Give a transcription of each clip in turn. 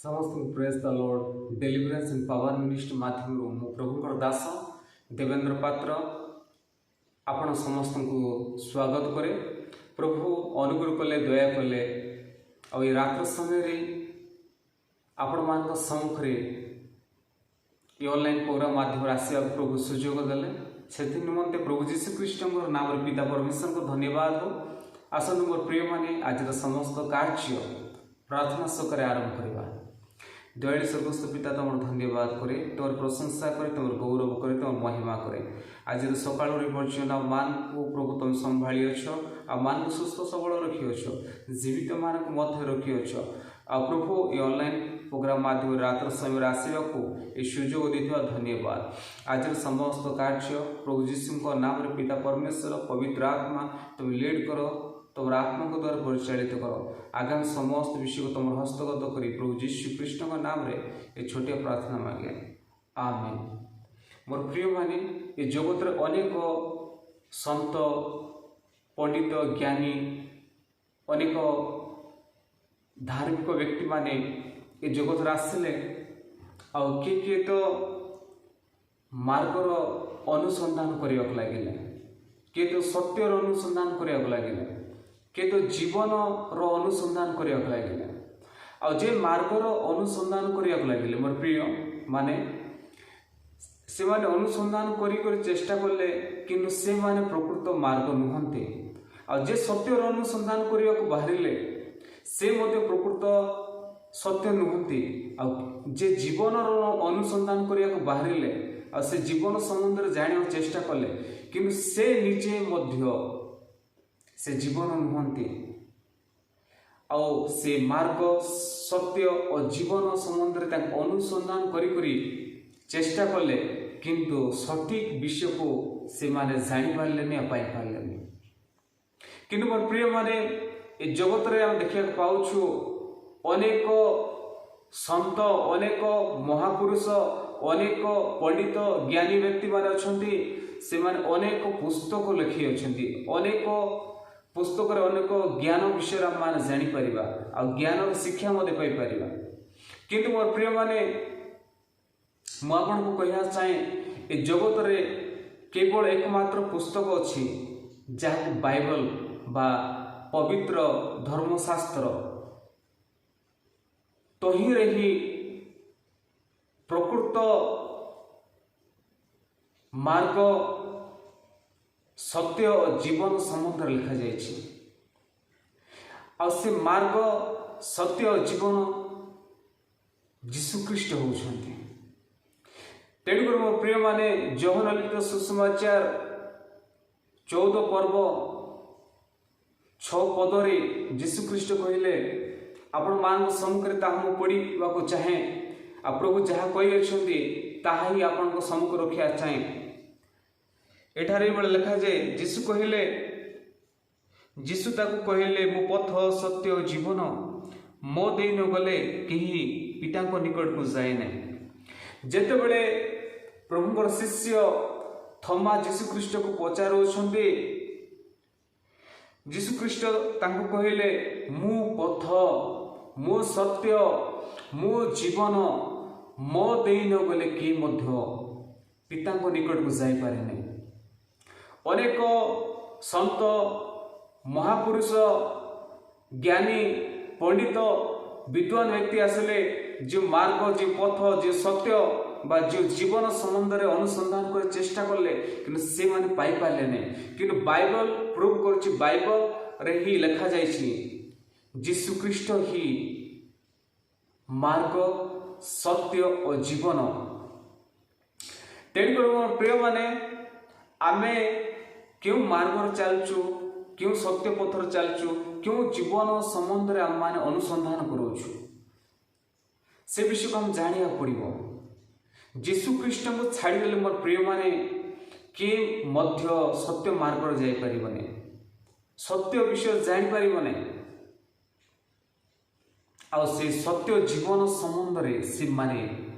ସମସ୍ତଙ୍କୁ Praise the Lord. Deliverance and Power Ministry ମାଧ୍ୟମରୁ ମୁଁ ପ୍ରଭୁଙ୍କର ଦାସ ଦେବେନ୍ଦ୍ର ପାତ୍ର ଆପଣ ସମସ୍ତଙ୍କୁ ସ୍ୱାଗତ କରେ। ପ୍ରଭୁ ଅନୁଗ୍ରହ କଲେ, ଦୟା କଲେ ଆଉ ଏ ରାତ୍ର ସମୟରେ ଆପଣମାନଙ୍କ ସମ୍ମୁଖରେ ଏ ଅନଲାଇନ୍ ପ୍ରୋଗ୍ରାମ ମାଧ୍ୟମରେ ଆସିବାକୁ ପ୍ରଭୁ ସୁଯୋଗ ଦେଲେ। ସେଥି ନିମନ୍ତେ ପ୍ରଭୁ ଯୀଶୁଖ୍ରୀଷ୍ଟଙ୍କର ନାମରେ ପିତା ପରମେଶ୍ୱରଙ୍କୁ ଧନ୍ୟବାଦ ହଉ। ଆସନ୍ତୁ ମୋର ପ୍ରିୟମାନେ, ଆଜିର ସମସ୍ତ କାର୍ଯ୍ୟ ପ୍ରାର୍ଥନା ସହକାରେ ଆରମ୍ଭ କରିବା। ଦୟାଳୁ ସ୍ୱର୍ଗସ୍ଥ ପିତା, ତୁମର ଧନ୍ୟବାଦ କରେ, ତୁମର ପ୍ରଶଂସା କରେ, ତୁମର ଗୌରବ କରେ, ତୁମର ମହିମା କରେ। ଆଜିର ସକାଳୁ ପର୍ଯ୍ୟନ୍ତ ଆମମାନଙ୍କୁ ପ୍ରଭୁ ତୁମେ ସମ୍ଭାଳି ଅଛ, ଆମମାନଙ୍କୁ ସୁସ୍ଥ ସବଳ ରଖିଅଛ, ଜୀବିତମାନଙ୍କୁ ମଧ୍ୟ ରଖିଅଛ। ଆଉ ପ୍ରଭୁ, ଏ ଅନଲାଇନ୍ ପ୍ରୋଗ୍ରାମ ମାଧ୍ୟମରେ ରାତ୍ର ସମୟରେ ଆସିବାକୁ ଏ ସୁଯୋଗ ଦେଇଥିବା ଧନ୍ୟବାଦ। ଆଜିର ସମସ୍ତ କାର୍ଯ୍ୟ ପ୍ରଭୁ ଯୀଶୁଙ୍କ ନାମରେ ପିତା ପରମେଶ୍ୱର, ପବିତ୍ର ଆତ୍ମା ତୁମେ ଲିଡ୍ କର, ତୁମର ଆତ୍ମାଙ୍କ ଦ୍ୱାରା ପରିଚାଳିତ କର। ଆଗାମୀ ସମସ୍ତ ବିଷୟକୁ ତୁମର ହସ୍ତଗତ କରି ପ୍ରଭୁ ଯୀଶୁ ଖ୍ରୀଷ୍ଟଙ୍କ ନାମରେ ଏ ଛୋଟିଆ ପ୍ରାର୍ଥନା ମାଗେ, ଆମେନ୍। ମୋର ପ୍ରିୟମାନେ, ଏ ଜଗତରେ ଅନେକ ସନ୍ଥ, ପଣ୍ଡିତ, ଜ୍ଞାନୀ, ଅନେକ ଧାର୍ମିକ ବ୍ୟକ୍ତିମାନେ ଏ ଜଗତରେ ଆସିଲେ। ଆଉ କିଏ କିଏ ତ ମାର୍ଗର ଅନୁସନ୍ଧାନ କରିବାକୁ ଲାଗିଲେ, କିଏ ତ ସତ୍ୟର ଅନୁସନ୍ଧାନ କରିବାକୁ ଲାଗିଲେ, କିଏ ତ ଜୀବନର ଅନୁସନ୍ଧାନ କରିବାକୁ ଲାଗିଲେ। ଆଉ ଯେ ମାର୍ଗର ଅନୁସନ୍ଧାନ କରିବାକୁ ଲାଗିଲେ, ମୋର ପ୍ରିୟ ମାନେ, ସେମାନେ ଅନୁସନ୍ଧାନ କରି କରି ଚେଷ୍ଟା କଲେ, କିନ୍ତୁ ସେମାନେ ପ୍ରକୃତ ମାର୍ଗ ନୁହନ୍ତି। ଆଉ ଯେ ସତ୍ୟର ଅନୁସନ୍ଧାନ କରିବାକୁ ବାହାରିଲେ, ସେ ମଧ୍ୟ ପ୍ରକୃତ ସତ୍ୟ ନୁହନ୍ତି। ଆଉ ଯେ ଜୀବନର ଅନୁସନ୍ଧାନ କରିବାକୁ ବାହାରିଲେ ଆଉ ସେ ଜୀବନ ସମ୍ବନ୍ଧରେ ଜାଣିବାକୁ ଚେଷ୍ଟା କଲେ, କିନ୍ତୁ ସେ ନିଜେ ମଧ୍ୟ ସେ ଜୀବନ ନୁହନ୍ତି। ଆଉ ସେ ମାର୍ଗ, ସତ୍ୟ ଓ ଜୀବନ ସମ୍ବନ୍ଧରେ ତାଙ୍କୁ ଅନୁସନ୍ଧାନ କରି କରି ଚେଷ୍ଟା କଲେ, କିନ୍ତୁ ସଠିକ ବିଷୟକୁ ସେମାନେ ଜାଣିପାରିଲେନି ଆଉ ପାଇପାରିଲେନି। କିନ୍ତୁ ମୋର ପ୍ରିୟମାନେ, ଏ ଜଗତରେ ଆମେ ଦେଖିବାକୁ ପାଉଛୁ, ଅନେକ ସନ୍ଥ, ଅନେକ ମହାପୁରୁଷ, ଅନେକ ପଣ୍ଡିତ, ଜ୍ଞାନୀ ବ୍ୟକ୍ତିମାନେ ଅଛନ୍ତି। ସେମାନେ ଅନେକ ପୁସ୍ତକ ଲେଖିଅଛନ୍ତି। ଅନେକ ପୁସ୍ତକରେ ଅନେକ ଜ୍ଞାନ ବିଷୟରେ ଆମେମାନେ ଜାଣିପାରିବା ଆଉ ଜ୍ଞାନର ଶିକ୍ଷା ମଧ୍ୟ ପାଇପାରିବା। କିନ୍ତୁ ମୋର ପ୍ରିୟମାନେ, ମୁଁ ଆପଣଙ୍କୁ କହିବାକୁ ଚାହେଁ, ଏ ଜଗତରେ କେବଳ ଏକମାତ୍ର ପୁସ୍ତକ ଅଛି, ଯାହାକୁ ବାଇବଲ ବା ପବିତ୍ର ଧର୍ମଶାସ୍ତ୍ର। ତହିଁରେ ହିଁ ପ୍ରକୃତ ମାର୍ଗ, ସତ୍ୟ ଓ ଜୀବନ ସମ୍ବନ୍ଧରେ ଲେଖାଯାଇଛି। ଆଉ ସେ ମାର୍ଗ, ସତ୍ୟ ଓ ଜୀବନ ଯୀଶୁଖ୍ରୀଷ୍ଟ ହେଉଛନ୍ତି। ତେଣୁକରି ମୋ ପ୍ରିୟମାନେ, ଯୋହନ ଲିଖିତ ସୁସମାଚାର 14 ପର୍ବ 6 ପଦରେ ଯୀଶୁଖ୍ରୀଷ୍ଟ କହିଲେ, ଆପଣମାନଙ୍କ ସମ୍ମୁଖରେ ତାହା ମୁଁ ପଢ଼ିବାକୁ ଚାହେଁ ଆଉ ପ୍ରଭୁ ଯାହା କହିଅଛନ୍ତି, ତାହା ହିଁ ଆପଣଙ୍କ ସମ୍ମୁଖ ରଖିବା ଚାହେଁ। ଏଠାରେ ଏଇଭଳି ଲେଖାଯାଏ, ଯୀଶୁ କହିଲେ, ଯୀଶୁ ତାକୁ କହିଲେ, "ମୁଁ ପଥ, ସତ୍ୟ ଓ ଜୀବନ। ମୋ ଦେଇ ନ ଗଲେ କେହି ପିତାଙ୍କ ନିକଟକୁ ଯାଏ ନାହିଁ।" ଯେତେବେଳେ ପ୍ରଭୁଙ୍କର ଶିଷ୍ୟ ଥମା ଯୀଶୁଖ୍ରୀଷ୍ଟକୁ ପଚାରୁଅଛନ୍ତି, ଯୀଶୁଖ୍ରୀଷ୍ଟ ତାଙ୍କୁ କହିଲେ, "ମୁଁ ପଥ, ମୁଁ ସତ୍ୟ, ମୁଁ ଜୀବନ। ମୋ ଦେଇ ନ ଗଲେ କିଏ ମଧ୍ୟ ପିତାଙ୍କ ନିକଟକୁ ଯାଇପାରେ ନାହିଁ।" ଅନେକ ସନ୍ଥ, ମହାପୁରୁଷ, ଜ୍ଞାନୀ, ପଣ୍ଡିତ, ବିଦ୍ୱାନ ବ୍ୟକ୍ତି ଆସିଲେ, ଯେଉଁ ମାର୍ଗ, ଯେଉଁ ପଥ, ଯେଉଁ ସତ୍ୟ ବା ଯେଉଁ ଜୀବନ ସମ୍ବନ୍ଧରେ ଅନୁସନ୍ଧାନ କରି ଚେଷ୍ଟା କଲେ, କିନ୍ତୁ ସେମାନେ ପାଇପାରିଲେ ନାହିଁ। କିନ୍ତୁ ବାଇବଲ ପ୍ରୁଭ୍ କରୁଛି, ବାଇବଲରେ ହିଁ ଲେଖାଯାଇଛି, ଯୀଶୁଖ୍ରୀଷ୍ଟ ହିଁ ମାର୍ଗ, ସତ୍ୟ ଓ ଜୀବନ। ତେଣୁକରି ମୋ ପ୍ରିୟମାନେ, ଆମେ କେଉଁ ମାର୍ଗରେ ଚାଲୁଛୁ, କେଉଁ ସତ୍ୟ ପଥରେ ଚାଲୁଛୁ, କେଉଁ ଜୀବନ ସମ୍ବନ୍ଧରେ ଆମେମାନେ ଅନୁସନ୍ଧାନ କରୁଅଛୁ, ସେ ବିଷୟକୁ ଆମେ ଜାଣିବାକୁ ପଡ଼ିବ। ଯୀଶୁ ଖ୍ରୀଷ୍ଟଙ୍କୁ ଛାଡ଼ିଦେଲେ ମୋର ପ୍ରିୟମାନେ, କିଏ ମଧ୍ୟ ସତ୍ୟ ମାର୍ଗରେ ଯାଇପାରିବନି, ସତ୍ୟ ବିଷୟ ଜାଣିପାରିବ ନାହିଁ ଆଉ ସେ ସତ୍ୟ ଜୀବନ ସମ୍ବନ୍ଧରେ ସେମାନେ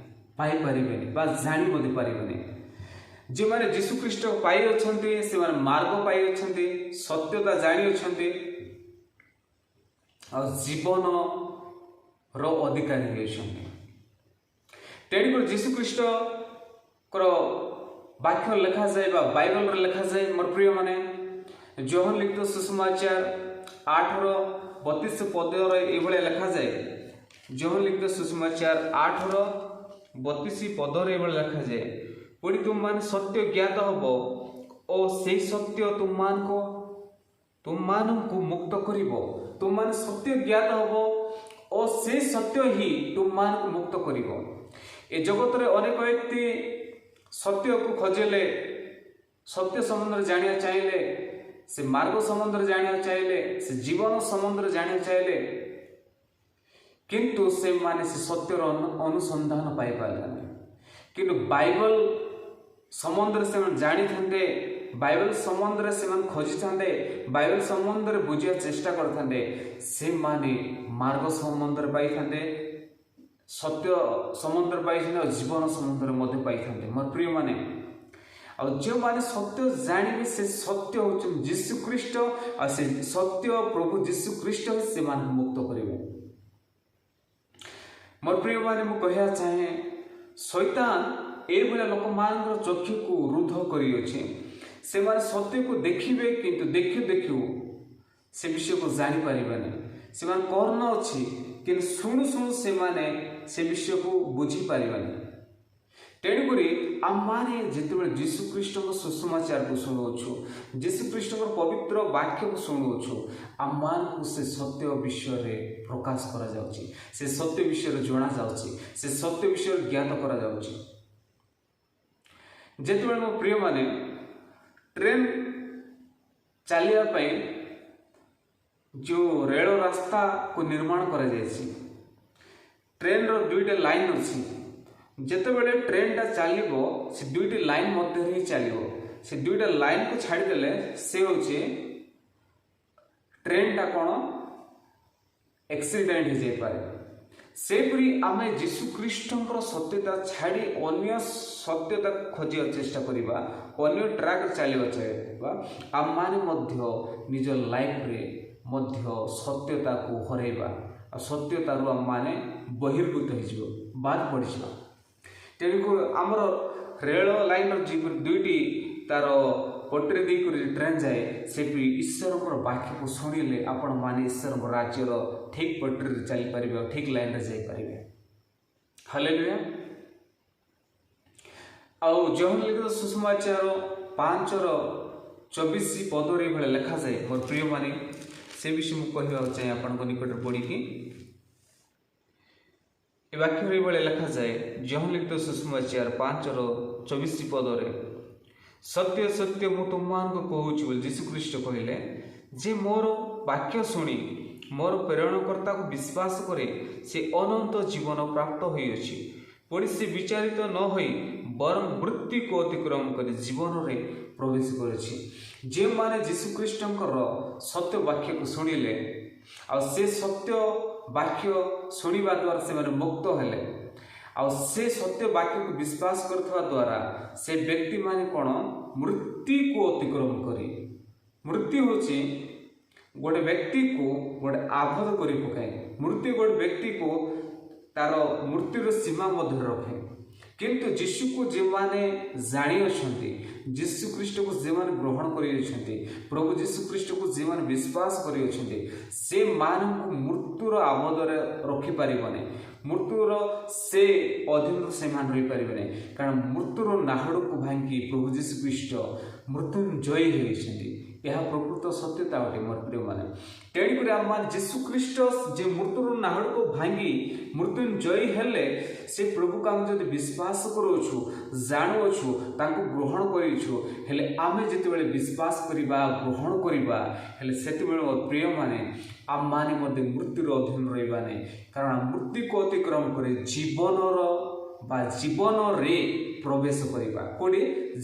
ପାଇପାରିବେନି ବା ଜାଣି ମଧ୍ୟ ପାରିବେନି। ଯେଉଁମାନେ ଯୀଶୁଖ୍ରୀଷ୍ଟ ପାଇଅଛନ୍ତି, ସେମାନେ ମାର୍ଗ ପାଇଅଛନ୍ତି, ସତ୍ୟତା ଜାଣିଅଛନ୍ତି ଆଉ ଜୀବନ ର ଅଧିକାରୀ ହେଉଛନ୍ତି। ତେଣୁକରି ଯୀଶୁଖ୍ରୀଷ୍ଟଙ୍କର ବାକ୍ୟ ଲେଖାଯାଏ ବା ବାଇବଲରେ ଲେଖାଯାଏ, ମୋର ପ୍ରିୟମାନେ, ଯୋହନ ଲିଖିତ ସୁସମାଚାର 8ର 32 ପଦରେ ଏଇଭଳିଆ ଲେଖାଯାଏ। ଯୋହନ ଲିଖିତ ସୁସମାଚାର 8ର 32 ପଦରେ ଏଇଭଳିଆ ଲେଖାଯାଏ, "ପୁଣି ତୁମମାନେ ସତ୍ୟ ଜ୍ଞାତ ହବ ଓ ସେଇ ସତ୍ୟ ତୁମମାନଙ୍କୁ ମୁକ୍ତ କରିବ।" ତୁମମାନେ ସତ୍ୟ ଜ୍ଞାତ ହବ ଓ ସେ ସତ୍ୟ ହିଁ ତୁମମାନଙ୍କୁ ମୁକ୍ତ କରିବ। ଏ ଜଗତରେ ଅନେକ ବ୍ୟକ୍ତି ସତ୍ୟକୁ ଖୋଜିଲେ, ସତ୍ୟ ସମ୍ବନ୍ଧରେ ଜାଣିବାକୁ ଚାହିଁଲେ, ସେ ମାର୍ଗ ସମ୍ବନ୍ଧରେ ଜାଣିବାକୁ ଚାହିଁଲେ, ସେ ଜୀବନ ସମ୍ବନ୍ଧରେ ଜାଣିବାକୁ ଚାହିଁଲେ, କିନ୍ତୁ ସେମାନେ ସେ ସତ୍ୟର ଅନୁସନ୍ଧାନ ପାଇପାରିଲେନି। କିନ୍ତୁ ବାଇବଲ ସମ୍ବନ୍ଧରେ ସେମାନେ ଜାଣିଥାନ୍ତେ, ବାଇବଲ ସମ୍ବନ୍ଧରେ ସେମାନେ ଖୋଜିଥାନ୍ତେ, ବାଇବଲ ସମ୍ବନ୍ଧରେ ବୁଝିବା ଚେଷ୍ଟା କରିଥାନ୍ତେ, ସେମାନେ ମାର୍ଗ ସମ୍ବନ୍ଧରେ ପାଇଥାନ୍ତେ, ସତ୍ୟ ସମ୍ବନ୍ଧରେ ପାଇଥାନ୍ତେ ଆଉ ଜୀବନ ସମ୍ବନ୍ଧରେ ମଧ୍ୟ ପାଇଥାନ୍ତେ, ମୋର ପ୍ରିୟମାନେ। ଆଉ ଯେଉଁମାନେ ସତ୍ୟ ଜାଣିବେ, ସେ ସତ୍ୟ ହେଉଛନ୍ତି ଯୀଶୁ ଖ୍ରୀଷ୍ଟ। ଆଉ ସେ ସତ୍ୟ ପ୍ରଭୁ ଯୀଶୁ ଖ୍ରୀଷ୍ଟ ସେମାନଙ୍କୁ ମୁକ୍ତ କରିବେ। ମୋର ପ୍ରିୟମାନେ, ମୁଁ କହିବା ଚାହେଁ, ଶୈତାନ ଏଇଭଳିଆ ଲୋକମାନଙ୍କର ଚକ୍ଷୁକୁ ରୁଦ୍ଧ କରିଅଛି। ସେମାନେ ସତ୍ୟକୁ ଦେଖିବେ, କିନ୍ତୁ ଦେଖୁ ଦେଖୁ ସେ ବିଷୟକୁ ଜାଣିପାରିବେନି। ସେମାନେ କର୍ଣ୍ଣ ଅଛି, କିନ୍ତୁ ଶୁଣୁ ଶୁଣୁ ସେମାନେ ସେ ବିଷୟକୁ ବୁଝିପାରିବେନି। ତେଣୁକରି ଆମମାନେ ଯେତେବେଳେ ଯୀଶୁଖ୍ରୀଷ୍ଟଙ୍କ ସୁସମାଚାରକୁ ଶୁଣୁଅଛୁ, ଯୀଶୁଖ୍ରୀଷ୍ଟଙ୍କର ପବିତ୍ର ବାକ୍ୟକୁ ଶୁଣୁଅଛୁ, ଆମମାନଙ୍କୁ ସେ ସତ୍ୟ ବିଷୟରେ ପ୍ରକାଶ କରାଯାଉଛି, ସେ ସତ୍ୟ ବିଷୟରେ ଜଣାଯାଉଛି, ସେ ସତ୍ୟ ବିଷୟରେ ଜ୍ଞାତ କରାଯାଉଛି। ଯେତେବେଳେ ମୋ ପ୍ରିୟମାନେ, ଟ୍ରେନ୍ ଚାଲିବା ପାଇଁ ଯେଉଁ ରେଳ ରାସ୍ତାକୁ ନିର୍ମାଣ କରାଯାଇଛି, ଟ୍ରେନ୍ର ଦୁଇଟା ଲାଇନ୍ ଅଛି। ଯେତେବେଳେ ଟ୍ରେନ୍ଟା ଚାଲିବ, ସେ ଦୁଇଟି ଲାଇନ୍ ମଧ୍ୟରେ ହିଁ ଚାଲିବ। ସେ ଦୁଇଟା ଲାଇନ୍କୁ ଛାଡ଼ିଦେଲେ ସେ ହେଉଛି ଟ୍ରେନ୍ଟା କ'ଣ ଆକ୍ସିଡେଣ୍ଟ ହେଇଯାଇପାରେ। ସେପରି ଆମେ ଯୀଶୁ ଖ୍ରୀଷ୍ଟଙ୍କର ସତ୍ୟତା ଛାଡ଼ି ଅନ୍ୟ ସତ୍ୟତାକୁ ଖୋଜିବାକୁ ଚେଷ୍ଟା କରିବା, ଅନ୍ୟ ଟ୍ରାକ୍ରେ ଚାଲିବା ଚାହିଁବା, ଆମମାନେ ମଧ୍ୟ ନିଜ ଲାଇଫରେ ମଧ୍ୟ ସତ୍ୟତାକୁ ହରାଇବା ଆଉ ସତ୍ୟତାରୁ ଆମମାନେ ବହିର୍ଭୂତ ହେଇଯିବ, ବାଦ ପଡ଼ିଯିବା। ତେଣୁକୁ ଆମର ରେଳ ଲାଇନ୍ର ଦୁଇଟି ତାର ପଟରେ ଦେଇକରି ଟ୍ରେନ୍ ଯାଏ, ସେପରି ଈଶ୍ୱରଙ୍କର ବାକ୍ୟକୁ ଶୁଣିଲେ ଆପଣମାନେ ଈଶ୍ୱରଙ୍କ ରାଜ୍ୟର ଠିକ୍ ପଟରେ ଚାଲିପାରିବେ ଆଉ ଠିକ୍ ଲାଇନ୍ରେ ଯାଇପାରିବେ। ହାଲେଲୁୟା। ଆଉ ଯୋହନ ଲିଖିତ ସୁସମାଚାର 5ର 24 ପଦରେ ଏଇଭଳିଆ ଲେଖାଯାଏ, ମୋର ପ୍ରିୟମାନେ, ସେ ବିଷୟ ମୁଁ କହିବାକୁ ଚାହେଁ ଆପଣଙ୍କ ନିକଟରେ ପଢ଼ିକି। ଏ ବାକ୍ୟରେ ଏଇଭଳିଆ ଲେଖାଯାଏ, ଯୋହନ ଲିଖିତ ସୁସମାଚାର 5ର 24 ପଦରେ, "ସତ୍ୟ ସତ୍ୟ ମୁଁ ତୁମମାନଙ୍କୁ କହୁଛି" ବୋଲି ଯୀଶୁଖ୍ରୀଷ୍ଟ କହିଲେ, "ଯେ ମୋର ବାକ୍ୟ ଶୁଣି ମୋର ପ୍ରେରଣକର୍ତ୍ତାକୁ ବିଶ୍ୱାସ କରେ, ସେ ଅନନ୍ତ ଜୀବନ ପ୍ରାପ୍ତ ହୋଇଅଛି। ପୁଣି ସେ ବିଚାରିତ ନ ହୋଇ ବରଂ ମୃତ୍ୟୁକୁ ଅତିକ୍ରମ କରି ଜୀବନରେ ପ୍ରବେଶ କରିଛି।" ଯେଉଁମାନେ ଯୀଶୁଖ୍ରୀଷ୍ଟଙ୍କର ସତ୍ୟ ବାକ୍ୟକୁ ଶୁଣିଲେ ଆଉ ସେ ସତ୍ୟ ବାକ୍ୟ ଶୁଣିବା ଦ୍ୱାରା ସେମାନେ ମୁକ୍ତ ହେଲେ, ଆଉ ସେ ସତ୍ୟ ବାକ୍ୟକୁ ବିଶ୍ୱାସ କରୁଥିବା ଦ୍ୱାରା ସେ ବ୍ୟକ୍ତିମାନେ କ'ଣ ମୃତ୍ୟୁକୁ ଅତିକ୍ରମ କରି। ମୃତ୍ୟୁ ହେଉଛି ଗୋଟେ ବ୍ୟକ୍ତିକୁ ଗୋଟେ ଆବଦ୍ଧ କରି ପକାଏ। ମୃତ୍ୟୁ ଗୋଟେ ବ୍ୟକ୍ତିକୁ ତାର ମୃତ୍ୟୁର ସୀମା ମଧ୍ୟରେ ରଖେ। କିନ୍ତୁ ଯୀଶୁକୁ ଯେଉଁମାନେ ଜାଣିଅଛନ୍ତି, ଯୀଶୁ ଖ୍ରୀଷ୍ଟକୁ ଯେଉଁମାନେ ଗ୍ରହଣ କରିଅଛନ୍ତି, ପ୍ରଭୁ ଯୀଶୁ ଖ୍ରୀଷ୍ଟକୁ ଯେଉଁମାନେ ବିଶ୍ୱାସ କରିଅଛନ୍ତି, ସେମାନଙ୍କୁ ମୃତ୍ୟୁର ଆବଦ୍ଧରେ ରଖିପାରିବନି। ମୃତ୍ୟୁର ସେ ଅଧୀନରେ ସେମାନେ ରହିପାରିବେ ନାହିଁ। କାରଣ ମୃତ୍ୟୁର ନାହୁଡ଼କୁ ଭାଙ୍ଗି ପ୍ରଭୁ ଯୀଶୁ ଖ୍ରୀଷ୍ଟ ମୃତ୍ୟୁଞ୍ଜୟୀ ହୋଇଛନ୍ତି। ଏହା ପ୍ରକୃତ ସତ୍ୟତା ଅଟେ, ମୋର ପ୍ରିୟମାନେ। ତେଣୁକରି ଆମମାନେ ଯୀଶୁ ଖ୍ରୀଷ୍ଟ ଯେ ମୃତ୍ୟୁର ନାହୁଡ଼କୁ ଭାଙ୍ଗି ମୃତ୍ୟୁଞ୍ଜୟୀ ହେଲେ, ସେ ପ୍ରଭୁକୁ ଆମେ ଯଦି ବିଶ୍ୱାସ କରୁଅଛୁ, ଜାଣୁଅଛୁ, ତାଙ୍କୁ ଗ୍ରହଣ କରିଅଛୁ, ହେଲେ ଆମେ ଯେତେବେଳେ ବିଶ୍ୱାସ କରିବା, ଗ୍ରହଣ କରିବା, ହେଲେ ସେତେବେଳେ ମୋ ପ୍ରିୟମାନେ, ଆମମାନେ ମଧ୍ୟ ମୃତ୍ୟୁର ଅଧୀନ ରହିବା ନାହିଁ। କାରଣ ମୃତ୍ୟୁକୁ ଅତିକ୍ରମ କରି ଜୀବନର ବା ଜୀବନରେ ପ୍ରବେଶ କରିବା। କୋଉଠି?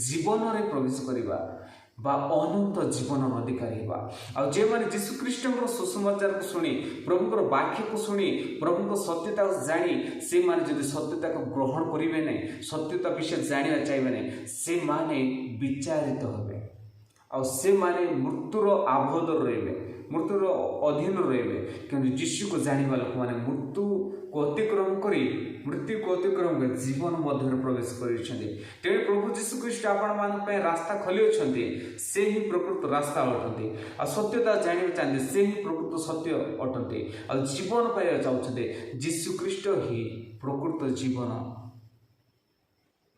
ଜୀବନରେ ପ୍ରବେଶ କରିବା ବା ଅନନ୍ତ ଜୀବନର ଅଧିକାରୀ ହେବା। ଆଉ ଯେଉଁମାନେ ଯୀଶୁଖ୍ରୀଷ୍ଟଙ୍କର ସୁସମାଚାରକୁ ଶୁଣି, ପ୍ରଭୁଙ୍କର ବାକ୍ୟକୁ ଶୁଣି, ପ୍ରଭୁଙ୍କ ସତ୍ୟତାକୁ ଜାଣି ସେମାନେ ଯଦି ସତ୍ୟତାକୁ ଗ୍ରହଣ କରିବେ ନାହିଁ, ସତ୍ୟତା ବିଷୟ ଜାଣିବା ଚାହିଁବେ ନାହିଁ, ସେମାନେ ବିଚାରିତ ହେବେ ଆଉ ସେମାନେ ମୃତ୍ୟୁର ଆବଦ୍ଧରେ ରହିବେ। ମୃତ୍ୟୁର ଅଧୀନ ରହିବେ। କିନ୍ତୁ ଯୀଶୁକୁ ଜାଣିବା ଲୋକମାନେ ମୃତ୍ୟୁକୁ ଅତିକ୍ରମ କରି ଜୀବନ ମଧ୍ୟରେ ପ୍ରବେଶ କରିଛନ୍ତି। ତେଣୁ ପ୍ରଭୁ ଯୀଶୁ ଖ୍ରୀଷ୍ଟ ଆପଣମାନଙ୍କ ପାଇଁ ରାସ୍ତା ଖୋଲିଅଛନ୍ତି। ସେ ହିଁ ପ୍ରକୃତ ରାସ୍ତା ଅଟନ୍ତି। ଆଉ ସତ୍ୟତା ଜାଣିବାକୁ ଚାହାନ୍ତି, ସେ ହିଁ ପ୍ରକୃତ ସତ୍ୟ ଅଟନ୍ତି। ଆଉ ଜୀବନ ପାଇବାକୁ ଚାହୁଁଛନ୍ତି, ଯୀଶୁ ଖ୍ରୀଷ୍ଟ ହିଁ ପ୍ରକୃତ ଜୀବନ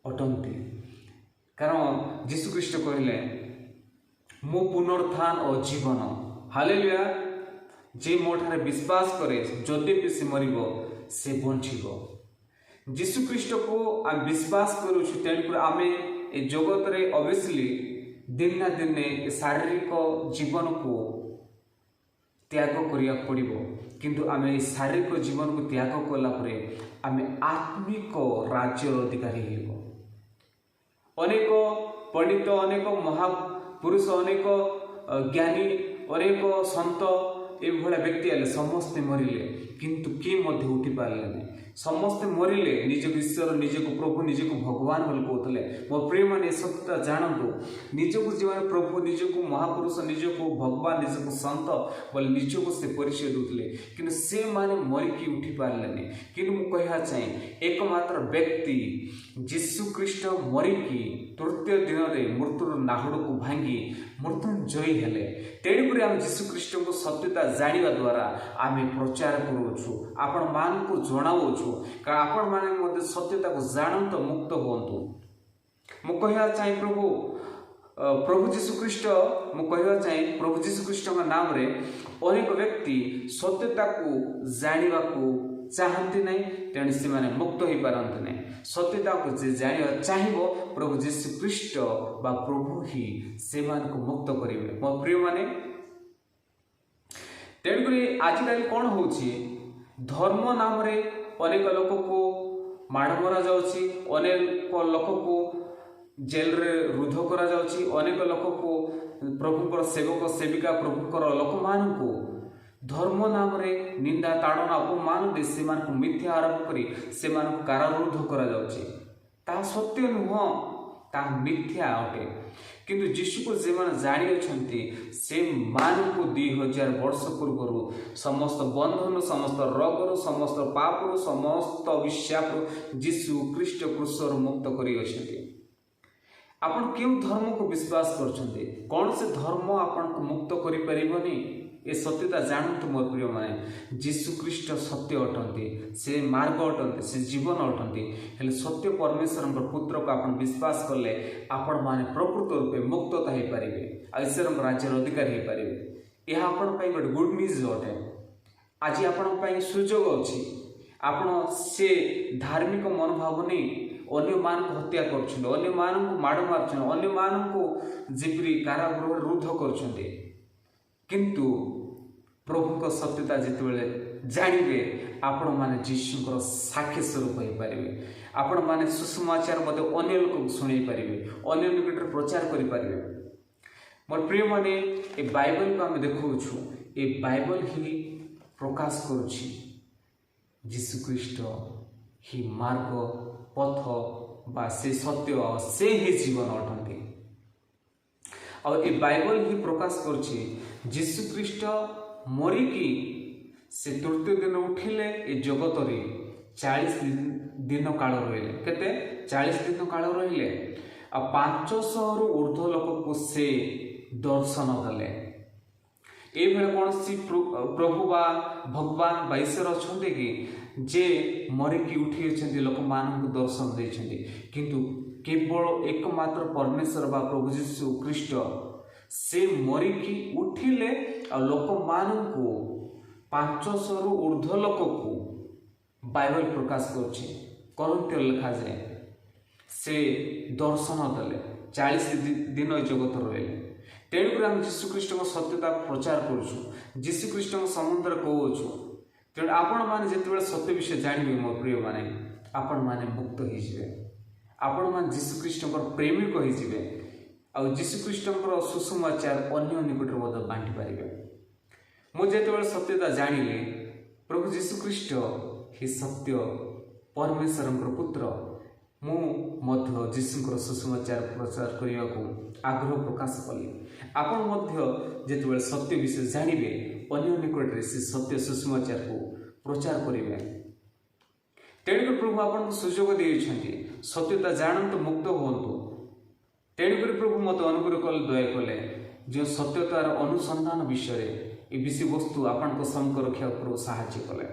ଅଟନ୍ତି। କାରଣ ଯୀଶୁ ଖ୍ରୀଷ୍ଟ କହିଲେ, "ମୁଁ ପୁନରୁତ୍ଥାନ ଓ ଜୀବନ।" ହାଲେଲୁୟା। ଯିଏ ମୋ ଠାରେ ବିଶ୍ୱାସ କରେ, ଯଦି ବି ସେ ମରିବ, ସେ ବଞ୍ଚିବ। ଯୀଶୁ ଖ୍ରୀଷ୍ଟକୁ ଆମେ ବିଶ୍ୱାସ କରୁଛୁ, ତେଣୁକରି ଆମେ ଏ ଜଗତରେ ଅବଭିୟସଲି ଦିନେ ନା ଦିନେ ଏ ଶାରୀରିକ ଜୀବନକୁ ତ୍ୟାଗ କରିବାକୁ ପଡ଼ିବ। କିନ୍ତୁ ଆମେ ଏ ଶାରୀରିକ ଜୀବନକୁ ତ୍ୟାଗ କଲା ପରେ ଆମେ ଆତ୍ମିକ ରାଜ୍ୟର ଅଧିକାରୀ ହେବ। ଅନେକ ପଣ୍ଡିତ, ଅନେକ ମହାପୁରୁଷ, ଅନେକ ଜ୍ଞାନୀ, ଅନେକ ସନ୍ଥ, ଏଭଳିଆ ବ୍ୟକ୍ତି ହେଲେ, ସମସ୍ତେ ମରିଲେ, କିନ୍ତୁ କିଏ ମଧ୍ୟ ଉଠି ପାରିଲେ ନାହିଁ। ସମସ୍ତେ ମରିଲେ, ନିଜକୁ ଈଶ୍ୱର, ନିଜକୁ ପ୍ରଭୁ, ନିଜକୁ ଭଗବାନ ବୋଲି କହୁଥିଲେ। ମୋ ପ୍ରିୟମାନେ, ଏ ସତ୍ୟତା ଜାଣନ୍ତୁ। ନିଜକୁ ଯେଉଁମାନେ ପ୍ରଭୁ, ନିଜକୁ ମହାପୁରୁଷ, ନିଜକୁ ଭଗବାନ, ନିଜକୁ ସନ୍ଥ ବୋଲି ନିଜକୁ ସେ ପରିଚୟ ଦେଉଥିଲେ, କିନ୍ତୁ ସେମାନେ ମରିକି ଉଠି ପାରିଲେନି। କିନ୍ତୁ ମୁଁ କହିବା ଚାହେଁ, ଏକମାତ୍ର ବ୍ୟକ୍ତି ଯୀଶୁ ଖ୍ରୀଷ୍ଟ ମରିକି ତୃତୀୟ ଦିନରେ ମୃତ୍ୟୁର ନାହୁଡ଼କୁ ଭାଙ୍ଗି ମୃତ୍ୟୁଞ୍ଜୟୀ ହେଲେ। ତେଣୁକରି ଆମେ ଯୀଶୁ ଖ୍ରୀଷ୍ଟଙ୍କୁ ସତ୍ୟତା ଜାଣିବା ଦ୍ୱାରା ଆମେ ପ୍ରଚାର କରୁଅଛୁ, ଆପଣମାନଙ୍କୁ ଜଣାଉଛୁ। କାରଣ ଆପଣମାନେ ମଧ୍ୟ ସତ୍ୟତାକୁ ଜାଣନ୍ତୁ, ମୁକ୍ତ ହୁଅନ୍ତୁ। ମୁଁ କହିବା ଚାହେଁ ପ୍ରଭୁ ଯୀଶୁ ଖ୍ରୀଷ୍ଟ, ମୁଁ କହିବା ଚାହେଁ, ପ୍ରଭୁ ଯୀଶୁ ଖ୍ରୀଷ୍ଟଙ୍କ ନାମରେ ଅନେକ ବ୍ୟକ୍ତି ସତ୍ୟତାକୁ ଜାଣିବାକୁ ଚାହାନ୍ତି ନାହିଁ, ତେଣୁ ସେମାନେ ମୁକ୍ତ ହୋଇପାରନ୍ତି ନାହିଁ। ସତ୍ୟତାକୁ ଯେ ଜାଣିବା ଚାହିଁବ, ପ୍ରଭୁ ଯୀଶୁ ଖ୍ରୀଷ୍ଟ ବା ପ୍ରଭୁ ହିଁ ସେମାନଙ୍କୁ ମୁକ୍ତ କରିବେ, ମୋ ପ୍ରିୟମାନେ। ତେଣୁକରି ଆଜିକାଲି କ'ଣ ହେଉଛି? ଧର୍ମ ନାମରେ ଅନେକ ଲୋକକୁ ମାଡ଼ ମରାଯାଉଛି, ଅନେକ ଲୋକକୁ ଜେଲରେ ରୁଦ୍ଧ କରାଯାଉଛି, ଅନେକ ଲୋକକୁ, ପ୍ରଭୁଙ୍କର ସେବକ ସେବିକା, ପ୍ରଭୁଙ୍କର ଲୋକମାନଙ୍କୁ ଧର୍ମ ନାମରେ ନିନ୍ଦା, ତାଡ଼ନା, ଅପମାନ ଦେଇ ସେମାନଙ୍କୁ ମିଥ୍ୟା ଆରୋପ କରି ସେମାନଙ୍କୁ କାରାରୁଦ୍ଧ କରାଯାଉଛି। ତାହା ସତ୍ୟ ନୁହଁ, ତାହା ମିଥ୍ୟା ଅଟେ। କିନ୍ତୁ ଯୀଶୁକୁ ଯେଉଁମାନେ ଜାଣିଅଛନ୍ତି, ସେମାନଙ୍କୁ 2000 ବର୍ଷ ପୂର୍ବରୁ ସମସ୍ତ ବନ୍ଧନ, ସମସ୍ତ ରୋଗରୁ, ସମସ୍ତ ପାପରୁ, ସମସ୍ତ ଅଭିଶାପରୁ ଯୀଶୁ ଖ୍ରୀଷ୍ଟ କ୍ରୁଶରୁ ମୁକ୍ତ କରିଅଛନ୍ତି। ଆପଣ କେଉଁ ଧର୍ମକୁ ବିଶ୍ୱାସ କରୁଛନ୍ତି? କୌଣସି ଧର୍ମ ଆପଣଙ୍କୁ ମୁକ୍ତ କରିପାରିବନି। ଏ ସତ୍ୟତା ଜାଣନ୍ତୁ ମୋ ପ୍ରିୟମାନେ। ଯୀଶୁ ଖ୍ରୀଷ୍ଟ ସତ୍ୟ ଅଟନ୍ତି, ସେ ମାର୍ଗ ଅଟନ୍ତି, ସେ ଜୀବନ ଅଟନ୍ତି। ହେଲେ ସତ୍ୟ ପରମେଶ୍ୱରଙ୍କ ପୁତ୍ରକୁ ଆପଣ ବିଶ୍ୱାସ କଲେ ଆପଣମାନେ ପ୍ରକୃତ ରୂପେ ମୁକ୍ତତା ହେଇପାରିବେ ଆଉ ଈଶ୍ୱରଙ୍କ ରାଜ୍ୟର ଅଧିକାରୀ ହେଇପାରିବେ। ଏହା ଆପଣଙ୍କ ପାଇଁ ଗୋଟେ ଗୁଡ୍ ନ୍ୟୁଜ୍ ଅଟେ। ଆଜି ଆପଣଙ୍କ ପାଇଁ ସୁଯୋଗ ଅଛି। ଆପଣ ସେ ଧାର୍ମିକ ମନୋଭାବ ନେଇ ଅନ୍ୟମାନଙ୍କୁ ହତ୍ୟା କରୁଛନ୍ତି, ଅନ୍ୟମାନଙ୍କୁ ମାଡ଼ ମାରୁଛନ୍ତି, ଅନ୍ୟମାନଙ୍କୁ ଯେପରି କାରାଗୃହରେ ରୁଦ୍ଧ କରୁଛନ୍ତି। କିନ୍ତୁ ପ୍ରଭୁଙ୍କ ସତ୍ୟତା ଯେତେବେଳେ ଜାଣିବେ, ଆପଣମାନେ ଯୀଶୁଙ୍କର ସାକ୍ଷୀ ସ୍ୱରୂପ ହେଇପାରିବେ। ଆପଣମାନେ ସୁସମାଚାର ମଧ୍ୟ ଅନ୍ୟ ଲୋକକୁ ଶୁଣାଇ ପାରିବେ, ଅନ୍ୟ ନିକଟରେ ପ୍ରଚାର କରିପାରିବେ। ମୋର ପ୍ରିୟମାନେ, ଏ ବାଇବଲକୁ ଆମେ ଦେଖାଉଛୁ। ଏ ବାଇବଲ ହିଁ ପ୍ରକାଶ କରୁଛି, ଯୀଶୁଖ୍ରୀଷ୍ଟ ହିଁ ମାର୍ଗ, ପଥ ବା ସେ ସତ୍ୟ ଆଉ ସେ ହିଁ ଜୀବନ ଅଟନ୍ତି। ଆଉ ଏ ବାଇବଲ ହିଁ ପ୍ରକାଶ କରୁଛି, ଯୀଶୁଖ୍ରୀଷ୍ଟ ମରିକି ସେ ତୃତୀୟ ଦିନ ଉଠିଲେ, ଏ ଜଗତରେ 40 ଦିନ କାଳ ରହିଲେ। କେତେ? 40 ଦିନ କାଳ ରହିଲେ। ଆଉ 500ରୁ ଉର୍ଦ୍ଧ୍ୱ ଲୋକକୁ ସେ ଦର୍ଶନ ଦେଲେ। ଏଇଭଳି କୌଣସି ପ୍ରଭୁ ବା ଭଗବାନ ବା ଈଶ୍ୱର ଅଛନ୍ତି କି, ଯେ ମରିକି ଉଠିଅଛନ୍ତି, ଲୋକମାନଙ୍କୁ ଦର୍ଶନ ଦେଇଛନ୍ତି? କିନ୍ତୁ କେବଳ ଏକମାତ୍ର ପରମେଶ୍ୱର ବା ପ୍ରଭୁ ଯୀଶୁ ଖ୍ରୀଷ୍ଟ, ସେ ମରିକି ଉଠିଲେ ଆଉ ଲୋକମାନଙ୍କୁ, 500ରୁ ଉର୍ଦ୍ଧ୍ୱ ଲୋକକୁ ବାଇବଲ ପ୍ରକାଶ କରୁଛି। କରିନ୍ଥୀୟ ଲେଖାଯାଏ, ସେ ଦର୍ଶନ ଦେଲେ, 40 ଦିନ ଏ ଜଗତ ରହିଲେ। ତେଣୁକରି ଆମେ ଯୀଶୁଖ୍ରୀଷ୍ଟଙ୍କ ସତ୍ୟତା ପ୍ରଚାର କରୁଛୁ, ଯୀଶୁଖ୍ରୀଷ୍ଟଙ୍କ ସମ୍ବନ୍ଧରେ କହୁଅଛୁ। ତେଣୁ ଆପଣମାନେ ଯେତେବେଳେ ସତ୍ୟ ବିଷୟ ଜାଣିବେ, ମୋ ପ୍ରିୟମାନେ, ଆପଣମାନେ ମୁକ୍ତ ହେଇଯିବେ। ଆପଣମାନେ ଯୀଶୁଖ୍ରୀଷ୍ଟଙ୍କର ପ୍ରେମିକ ହେଇଯିବେ ଆଉ ଯୀଶୁଖ୍ରୀଷ୍ଟଙ୍କର ସୁସମାଚାର ଅନ୍ୟ ନିକଟରେ ମଧ୍ୟ ବାଣ୍ଟି ପାରିବେ। ମୁଁ ଯେତେବେଳେ ସତ୍ୟତା ଜାଣିଲି, ପ୍ରଭୁ ଯୀଶୁଖ୍ରୀଷ୍ଟ ହିଁ ସତ୍ୟ ପରମେଶ୍ୱରଙ୍କର ପୁତ୍ର। ମୁଁ ମଧ୍ୟ ଯୀଶୁଙ୍କର ସୁସମାଚାର ପ୍ରଚାର କରିବାକୁ ଆଗ୍ରହ ପ୍ରକାଶ କଲି। ଆପଣ ମଧ୍ୟ ଯେତେବେଳେ ସତ୍ୟ ବିଷୟ ଜାଣିବେ, ଅନ୍ୟ ନିକଟରେ ସେ ସତ୍ୟ ସୁସମାଚାରକୁ ପ୍ରଚାର କରିବେ। ତେଣୁକରି ପ୍ରଭୁ ଆପଣଙ୍କୁ ସୁଯୋଗ ଦେଇଛନ୍ତି, ସତ୍ୟତା ଜାଣନ୍ତୁ, ମୁକ୍ତ ହୁଅନ୍ତୁ। ତେଣୁକରି ପ୍ରଭୁ ମୋତେ ଅନୁଗ୍ରହ କଲେ, ଦୟା କଲେ, ଯେଉଁ ସତ୍ୟତାର ଅନୁସନ୍ଧାନ ବିଷୟରେ ଏ ବିଷୟବସ୍ତୁ ଆପଣଙ୍କ ସମ୍ମୁଖ ରଖିବାକୁ ପ୍ରଭୁ ସାହାଯ୍ୟ କଲେ।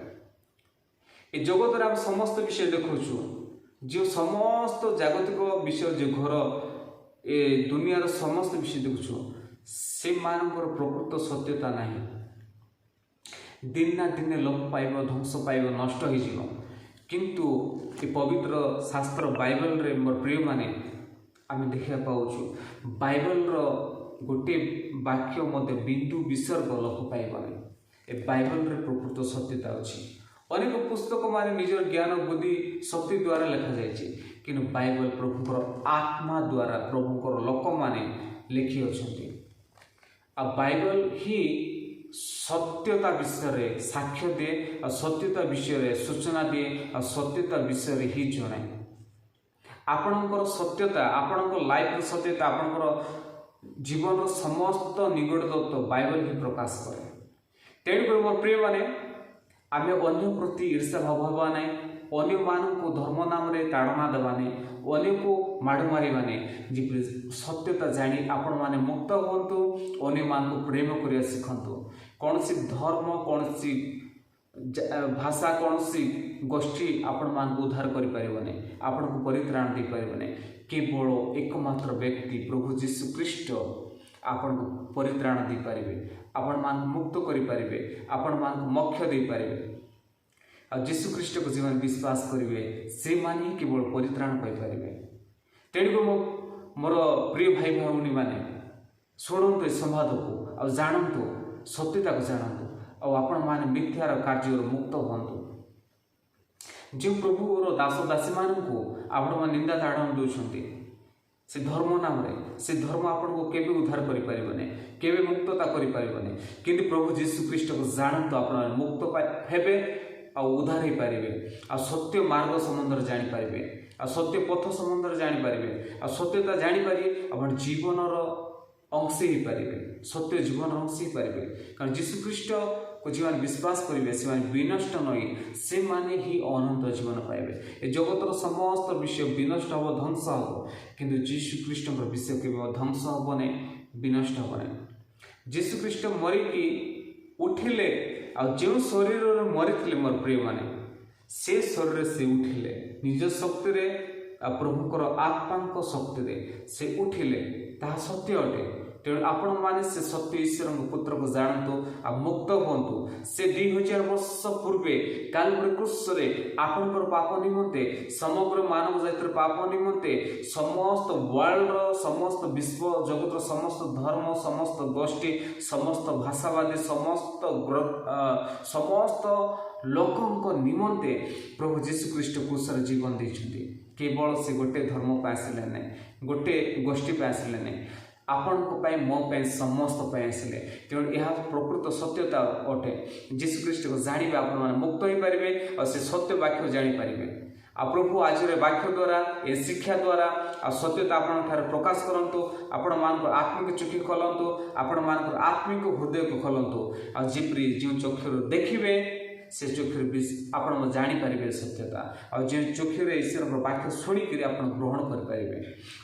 ଏ ଜଗତରେ ଆମେ ସମସ୍ତ ବିଷୟ ଦେଖୁଛୁ। ଯେଉଁ ସମସ୍ତ ଜାଗତିକ ବିଷୟ, ଯେଉଁ ଘର, ଏ ଦୁନିଆର ସମସ୍ତ ବିଷୟ ଦେଖୁଛୁ, ସେମାନଙ୍କର ପ୍ରକୃତ ସତ୍ୟତା ନାହିଁ। ଦିନେ ନା ଦିନେ ଲୋପ ପାଇବ, ଧ୍ୱଂସ ପାଇବ, ନଷ୍ଟ ହେଇଯିବ। କିନ୍ତୁ ଏ ପବିତ୍ର ଶାସ୍ତ୍ର ବାଇବଲରେ, ମୋର ପ୍ରିୟମାନେ, ଆମେ ଦେଖିବାକୁ ପାଉଛୁ, ବାଇବଲର ଗୋଟିଏ ବାକ୍ୟ ମଧ୍ୟ ବିନ୍ଦୁ ବିସର୍ଗ ଲୋପ ପାଇବ ନାହିଁ। ଏ ବାଇବଲରେ ପ୍ରକୃତ ସତ୍ୟତା ଅଛି। ଅନେକ ପୁସ୍ତକ ମାନେ ନିଜର ଜ୍ଞାନ, ବୁଦ୍ଧି, ଶକ୍ତି ଦ୍ୱାରା ଲେଖାଯାଇଛି, କିନ୍ତୁ ବାଇବଲ ପ୍ରଭୁଙ୍କର ଆତ୍ମା ଦ୍ୱାରା ପ୍ରଭୁଙ୍କର ଲୋକମାନେ ଲେଖିଅଛନ୍ତି। ଆଉ ବାଇବଲ ହିଁ ସତ୍ୟତା ବିଷୟରେ ସାକ୍ଷ୍ୟ ଦିଏ, ଆଉ ସତ୍ୟତା ବିଷୟରେ ସୂଚନା ଦିଏ, ଆଉ ସତ୍ୟତା ବିଷୟରେ ହିଁ ଜଣାଏ। ଆପଣଙ୍କର ସତ୍ୟତା, ଆପଣଙ୍କ ଲାଇଫର ସତ୍ୟତା, ଆପଣଙ୍କର ଜୀବନର ସମସ୍ତ ନିଗୂଢ଼ ତତ୍ତ୍ୱ ବାଇବଲ ହିଁ ପ୍ରକାଶ କରେ। ତେଣୁକରି ମୋର ପ୍ରିୟମାନେ, ଆମେ ଅନ୍ୟ ପ୍ରତି ଈର୍ଷା ଭାବ ହେବା ନାହିଁ, ଅନ୍ୟମାନଙ୍କୁ ଧର୍ମ ନାମରେ ତାଡ଼ନା ଦେବା ନାହିଁ, ଅନ୍ୟକୁ ମାଡ଼ ମାରିବା ନାହିଁ। ଯେପରି ସତ୍ୟତା ଜାଣି ଆପଣମାନେ ମୁକ୍ତ ହୁଅନ୍ତୁ, ଅନ୍ୟମାନଙ୍କୁ ପ୍ରେମ କରିବା ଶିଖନ୍ତୁ। କୌଣସି ଧର୍ମ, କୌଣସି ଭାଷା, କୌଣସି ଗୋଷ୍ଠୀ ଆପଣମାନଙ୍କୁ ଉଦ୍ଧାର କରିପାରିବନି, ଆପଣଙ୍କୁ ପରିତ୍ରାଣ ଦେଇପାରିବନି। କେବଳ ଏକମାତ୍ର ବ୍ୟକ୍ତି ପ୍ରଭୁ ଯୀଶୁ ଖ୍ରୀଷ୍ଟ ଆପଣଙ୍କୁ ପରିତ୍ରାଣ ଦେଇପାରିବେ, ଆପଣମାନଙ୍କୁ ମୁକ୍ତ କରିପାରିବେ, ଆପଣମାନଙ୍କୁ ମୋକ୍ଷ ଦେଇପାରିବେ। ଆଉ ଯୀଶୁ ଖ୍ରୀଷ୍ଟକୁ ଯେଉଁମାନେ ବିଶ୍ୱାସ କରିବେ, ସେମାନେ ହିଁ କେବଳ ପରିତ୍ରାଣ ପାଇପାରିବେ। ତେଣୁକରି ମୋର ପ୍ରିୟ ଭାଇ ଭଉଣୀମାନେ, ଶୁଣନ୍ତୁ ଏ ସମ୍ବାଦକୁ ଆଉ ଜାଣନ୍ତୁ, ସତ୍ୟତାକୁ ଜାଣନ୍ତୁ ଆଉ ଆପଣମାନେ ମିଥ୍ୟାର କାର୍ଯ୍ୟରୁ ମୁକ୍ତ ହୁଅନ୍ତୁ। ଯେଉଁ ପ୍ରଭୁର ଦାସ ଦାସୀମାନଙ୍କୁ ଆପଣମାନେ ନିନ୍ଦା ତାଡ଼ନା ଦେଉଛନ୍ତି ସେ ଧର୍ମ ନାମରେ, ସେ ଧର୍ମ ଆପଣଙ୍କୁ କେବେ ଉଦ୍ଧାର କରିପାରିବନି, କେବେ ମୁକ୍ତତା କରିପାରିବନି। କିନ୍ତୁ ପ୍ରଭୁ ଯୀଶୁ ଖ୍ରୀଷ୍ଟକୁ ଜାଣନ୍ତୁ, ଆପଣମାନେ ମୁକ୍ତ ହେବେ ଆଉ ଉଦ୍ଧାର ହେଇପାରିବେ, ଆଉ ସତ୍ୟ ମାର୍ଗ ସମ୍ବନ୍ଧରେ ଜାଣିପାରିବେ, ଆଉ ସତ୍ୟ ପଥ ସମ୍ବନ୍ଧରେ ଜାଣିପାରିବେ, ଆଉ ସତ୍ୟତା ଜାଣିପାରି ଆପଣ ଜୀବନର ଅଂଶ ହେଇପାରିବେ, ସତ୍ୟ ଜୀବନର ଅଂଶ ହେଇପାରିବେ। କାରଣ ଯୀଶୁ ଖ୍ରୀଷ୍ଟକୁ ଯେଉଁମାନେ ବିଶ୍ୱାସ କରିବେ, ସେମାନେ ବିନଷ୍ଟ ନୁହେଁ, ସେମାନେ ହିଁ ଅନନ୍ତ ଜୀବନ ପାଇବେ। ଏ ଜଗତର ସମସ୍ତ ବିଷୟ ବିନଷ୍ଟ ହେବ, ଧ୍ୱଂସ ହେବ, କିନ୍ତୁ ଯୀଶୁ ଖ୍ରୀଷ୍ଟଙ୍କର ବିଷୟ କେବେ ଧ୍ୱଂସ ହେବ ନାହିଁ, ବିନଷ୍ଟ ହେବ ନାହିଁ। ଯୀଶୁ ଖ୍ରୀଷ୍ଟ ମରିକି ଉଠିଲେ, ଆଉ ଯେଉଁ ଶରୀରରେ ମରିଥିଲେ, ମୋର ପ୍ରିୟମାନେ, ସେ ଶରୀରରେ ସେ ଉଠିଲେ। ନିଜ ଶକ୍ତିରେ ଆଉ ପ୍ରଭୁଙ୍କର ଆତ୍ମାଙ୍କ ଶକ୍ତିରେ ସେ ଉଠିଲେ, ତାହା ସତ୍ୟ ଅଟେ। ତେଣୁ ଆପଣମାନେ ସେ ସତ୍ୟ ଈଶ୍ୱରଙ୍କ ପୁତ୍ରକୁ ଜାଣନ୍ତୁ ଆଉ ମୁକ୍ତ ହୁଅନ୍ତୁ। ସେ 2000 ବର୍ଷ ପୂର୍ବେ କାଲବରୀ କ୍ରୁଶରେ ଆପଣଙ୍କର ପାପ ନିମନ୍ତେ, ସମଗ୍ର ମାନବ ଜାତିର ପାପ ନିମନ୍ତେ, ସମସ୍ତ ୱାର୍ଲଡର, ସମସ୍ତ ବିଶ୍ୱ ଜଗତର ସମସ୍ତ ଧର୍ମ, ସମସ୍ତ ଗୋଷ୍ଠୀ, ସମସ୍ତ ଭାଷାବାଦୀ, ସମସ୍ତ ଲୋକଙ୍କ ନିମନ୍ତେ ପ୍ରଭୁ ଯୀଶୁ ଖ୍ରୀଷ୍ଟ କ୍ରୁଶରେ ଜୀବନ ଦେଇଛନ୍ତି। କେବଳ ସେ ଗୋଟେ ଧର୍ମ ପାଇଁ ଆସିଲେ ନାହିଁ, ଗୋଟେ ଗୋଷ୍ଠୀ ପାଇଁ ଆସିଲେ ନାହିଁ, ଆପଣଙ୍କ ପାଇଁ, ମୋ ପାଇଁ, ସମସ୍ତ ପାଇଁ ଆସିଲେ। ତେଣୁ ଏହା ପ୍ରକୃତ ସତ୍ୟତା ଅଟେ। ଯୀଶୁଖ୍ରୀଷ୍ଟକୁ ଜାଣିବେ, ଆପଣମାନେ ମୁକ୍ତ ହୋଇପାରିବେ ଆଉ ସେ ସତ୍ୟ ବାକ୍ୟ ଜାଣିପାରିବେ। ଆଉ ପ୍ରଭୁ ଆଜିର ବାକ୍ୟ ଦ୍ୱାରା, ଏ ଶିକ୍ଷା ଦ୍ୱାରା ଆଉ ସତ୍ୟତା ଆପଣଙ୍କ ଠାରେ ପ୍ରକାଶ କରନ୍ତୁ। ଆପଣମାନଙ୍କର ଆତ୍ମିକ ଚକ୍ଷୁ ଖୋଲନ୍ତୁ, ଆପଣମାନଙ୍କର ଆତ୍ମିକ ହୃଦୟକୁ ଖୋଲନ୍ତୁ। ଆଉ ଯେପରି ଯେଉଁ ଚକ୍ଷୁରୁ ଦେଖିବେ, ସେ ଚକ୍ଷୁରେ ବି ଆପଣ ଜାଣିପାରିବେ ସତ୍ୟତା, ଆଉ ଯେଉଁ ଚକ୍ଷୁରେ ଈଶ୍ୱରଙ୍କ ବାକ୍ୟ ଶୁଣିକିରି ଆପଣ ଗ୍ରହଣ କରିପାରିବେ।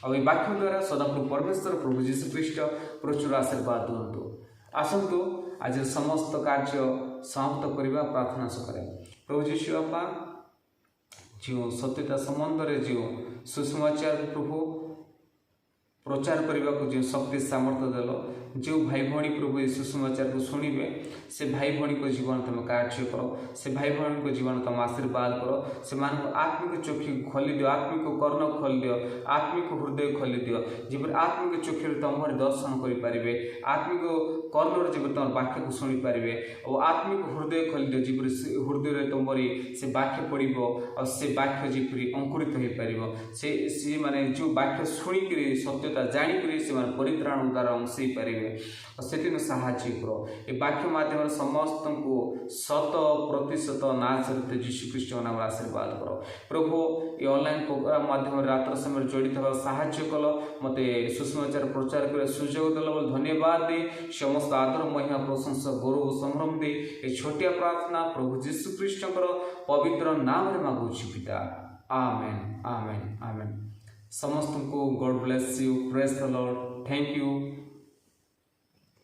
ଆଉ ଏ ବାକ୍ୟ ଦ୍ୱାରା ସଦାପ୍ରଭୁ ପରମେଶ୍ୱର ପ୍ରଭୁ ଯୀଶୁଖ୍ରୀଷ୍ଟ ପ୍ରଚୁର ଆଶୀର୍ବାଦ ଦିଅନ୍ତୁ। ଆସନ୍ତୁ, ଆଜିର ସମସ୍ତ କାର୍ଯ୍ୟ ସମାପ୍ତ କରିବା ପ୍ରାର୍ଥନା ସକାରେ। ପ୍ରଭୁ ଯୀଶୁ ବାପା, ଯେଉଁ ସତ୍ୟତା ସମ୍ବନ୍ଧରେ ଯେଉଁ ସୁସମାଚାର ପ୍ରଭୁ ପ୍ରଚାର କରିବାକୁ ଯେଉଁ ଶକ୍ତି ସାମର୍ଥ୍ୟ ଦେଲ, ଯେଉଁ ଭାଇ ଭଉଣୀ ପ୍ରଭୁ ଏ ସୁସମାଚାରକୁ ଶୁଣିବେ, ସେ ଭାଇ ଭଉଣୀଙ୍କ ଜୀବନ ତୁମେ କାର୍ଯ୍ୟ କର। ସେ ଭାଇ ଭଉଣୀଙ୍କ ଜୀବନ ତୁମେ ଆଶୀର୍ବାଦ କର। ସେମାନଙ୍କ ଆତ୍ମିକ ଚକ୍ଷୁ ଖୋଲିଦିଅ, ଆତ୍ମିକ କର୍ଣ୍ଣ ଖୋଲିଦିଅ, ଆତ୍ମିକ ହୃଦୟ ଖୋଲିଦିଅ, ଯେପରି ଆତ୍ମିକ ଚକ୍ଷୁରେ ତୁମର ଦର୍ଶନ କରିପାରିବେ, ଆତ୍ମିକ କର୍ଣ୍ଣରେ ଯେପରି ତୁମର ବାକ୍ୟକୁ ଶୁଣିପାରିବେ, ଓ ଆତ୍ମିକ ହୃଦୟ ଖୋଲିଦିଅ, ଯେପରି ସେ ହୃଦୟରେ ତୁମରି ସେ ବାକ୍ୟ ପଡ଼ିବ ଆଉ ସେ ବାକ୍ୟ ଯେପରି ଅଙ୍କୁରିତ ହୋଇପାରିବ। ସେ ସେମାନେ ଯେଉଁ ବାକ୍ୟ ଶୁଣିକିରି ସତ୍ୟତା ସତ୍ୟତା ଜାଣିକରି ସେମାନେ ପରିତ୍ରାଣ, ଉଦ୍ଧାର ଅଂଶ ହେଇପାରିବେ। ଆଉ ସେଥିପାଇଁ ସାହାଯ୍ୟ କର। ଏ ବାକ୍ୟ ମାଧ୍ୟମରେ ସମସ୍ତଙ୍କୁ 100% ନାଚରିତ ଯୀଶୁ ଖ୍ରୀଷ୍ଟଙ୍କ ନାମରେ ଆଶୀର୍ବାଦ କର। ପ୍ରଭୁ, ଏ ଅନଲାଇନ୍ ପ୍ରୋଗ୍ରାମ ମାଧ୍ୟମରେ ରାତ୍ର ସମୟରେ ଜଡ଼ିତ ହେବାକୁ ସାହାଯ୍ୟ କଲ, ମୋତେ ସୁସମାଚାର ପ୍ରଚାର କରିବା ସୁଯୋଗ ଦେଲ ବୋଲି ଧନ୍ୟବାଦ ଦେଇ, ସମସ୍ତ ଆଦର, ମହିମା, ପ୍ରଶଂସା, ଗୌରବ, ସମ୍ଭ୍ରମ ଦେଇ ଏ ଛୋଟିଆ ପ୍ରାର୍ଥନା ପ୍ରଭୁ ଯୀଶୁ ଖ୍ରୀଷ୍ଟଙ୍କର ପବିତ୍ର ନାମରେ ମାଗୁଛି ପିତା, ଆମେନ୍, ଆମେନ୍, ଆମେନ୍। ସମସ୍ତଙ୍କୁ God bless you. Praise the Lord. Thank you.